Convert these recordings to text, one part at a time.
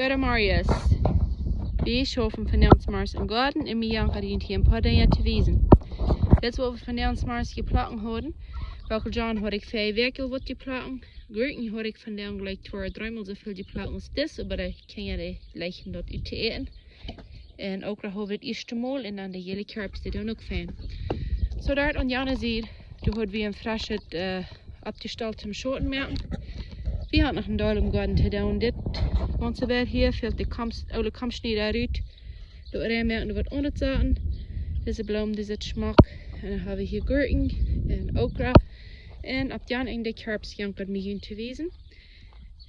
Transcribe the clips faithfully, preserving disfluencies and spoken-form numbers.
Goodemorjes. Wie schaufen vondoag zemorjes em Goaden un wie jankat junt hia een poa Dinja to wiesen. Dit es waut wie vondoag zemorjes jeplakt hauden. Bockeljonen haud ekj väa Wäakj aul waut jeplakt. Gurkjen haud ekj vondoag jlikj twee, dreemol soo väl jeplakt aus dit, oba dee Kjinja dee lechten daut ut to äten. Un Okra haud wie daut ieeschte Mol un dan de jäle Kjarps, dee doonen uk fein. Soo doa aun jane Sied, doa haud wie een freschet, äh, oppjestalt toom Schauten moaken. Wie hauden noch een Deel em Goaden to doonen. Dit, wan see wea hia fält de Kamps-, oole Kampschnieda rut. Doa rein moaken, doa waut aundret saten. Dise Bloomen, dee sent schmock. Un dan hab wie hia Gurkjen un Okra. Un opp jan Enj de Kjarps, jankat mie junt to wiesen.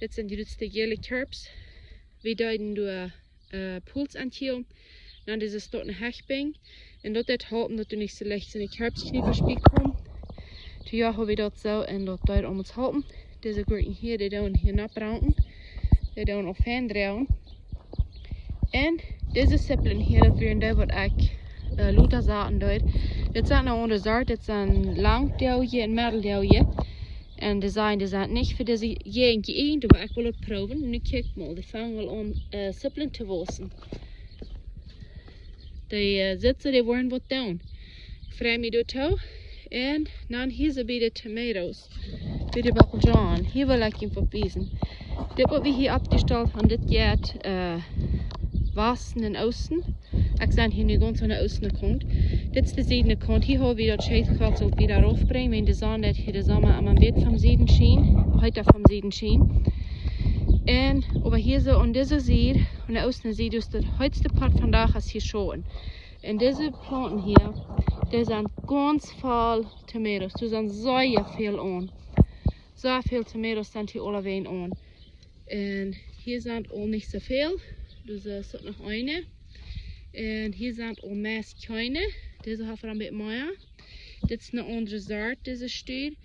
Dit sent de jratste jäle Kjarps. Wie deeden doa, äh, Puls aun kjillen. Dan dise stoten Hechtbinj. Un daut deit halpen daut doa nich soo leicht soone Kjarpskjniepers bie komen. Too jo, hab wie daut soo un daut deit aul mol halpen. Dise Gurkjen hia, dee doonen hia nopp ranken. Dee doonen aul fein droagen. Un dise Sipplen hia, daut wieren dee waut ekj, äh, lota saten deed. Dit sent ne aundre Sort, dit sent langdoagje un meddeldoagje. Un dee sajen, dee sent nich fa dise Jäajent jeeejent, oba ekj well daut proowen. Nu kjikj mol, dee fangen aul aun, äh, Sipplen to wausen. Dee, äh, Sitze, dee woaren waut doonen. Ekj frei mie doatoo. Un dan hia soo bie de Tomatoes, bie de Bockeljonen. Hia well ekj junt waut wiesen. Dit waut wie hia oppjestalt haben, dit jeit, äh, Wasten un Oosten. Ekj sie hia nu gaunz aun de Oostne Kaunt. Dit es de Siedne Kaunt. Hia hab wie daut Scheet jehaut, soo wieda raufbrinjen, wan de Sonn daut hia de Somma emma een bät vom Sieden schient, heeta vom Sieden schient. Un oba hia soo aun dise Sied, aun de Oostne Sied, es daut heetste Poat vondoag es hia Schauten. Un dise Plaunten hia, dee sent gaunz voll Tomatoes. Doa sent sea väl aun. Sea väl Tomatoes sent hia aulawäajen aun. Un hia sent aul nich soo väl. Doa es uk noch eene. Un hia sent aul meist kjeene. Dise haft een bät mea. Dit es ne aundre Sort, dise Stud.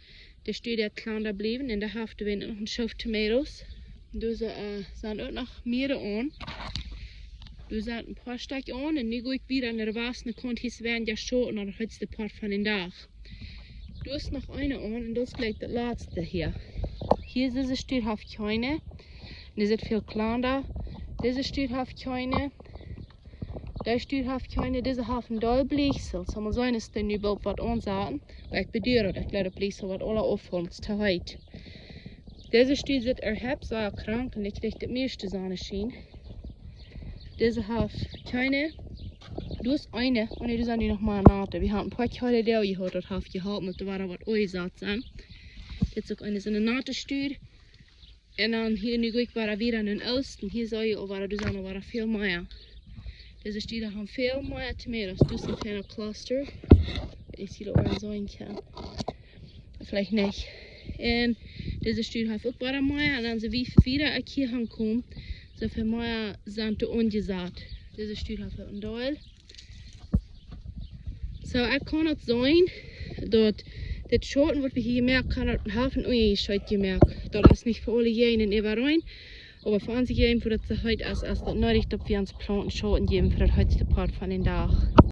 De Stud deit kjlanda bliewen un doa haft wie noch een Schoof Tomatoes. Doa, äh, sent uk noch mea aun. Doa sent een poa Stekj aun un nu go ekj wieda no de Wasten Kaunt, hia es weinja Schauten, daut heetste Poat von dän Dach. Doa es noch eene aun un daut es jlikj daut latste hia. Hia es dise Stud haft kjeene. Un dee sent väl kjlanda. Dise Stud haft kjeene. Dee Stud haft kjeene, dise haft een Deel Bliesel. Saul mol sennen aus dee nu boolt waut aunsaten. Oba ekj bedua daut, ekj leet daut Bliesel waut aula auffaulen, es too heet. Dise Stud sitt ea haft, sea krank un ekj kjrieech de mieeschte Sonneschien. Dise haft kjeene. Doa es eene, oh nä, doa sent nu noch mea Noten. Wie haben een poa kjeene Deel jehaut, daut haft jeholpen, daut doa wada waut aunjesaut sent. Dit es uk eene soone Notenstud. Un dan hia nu go ekj wada wieda en Oosten. Hia sent aul wada, doa sent aul wada väl mea. Dise Stud haben väl mea Tomatoes. Doa es een kjlienet Cluster. Ekj see daut uk soo een kjlien. Veleicht nich. Un dise Stud haft uk wada mea. Un dan soo wieda ekj hia aunkom, soo väl mea sent doa aunjesaut. Dise Stud haft een Deel. Soo, ekj kaun daut seenen, daut dit Schauten waut wie hia jemoakt haben, daut haft een Unjascheet jemoakt. Daut es nich fa aule Jäajent äwareen, oba fa onse Jäajent, wua daut soo heet es, es daut needich daut wie onse Plaunten Schauten jäwen fa daut heetste Poat von dän Dach.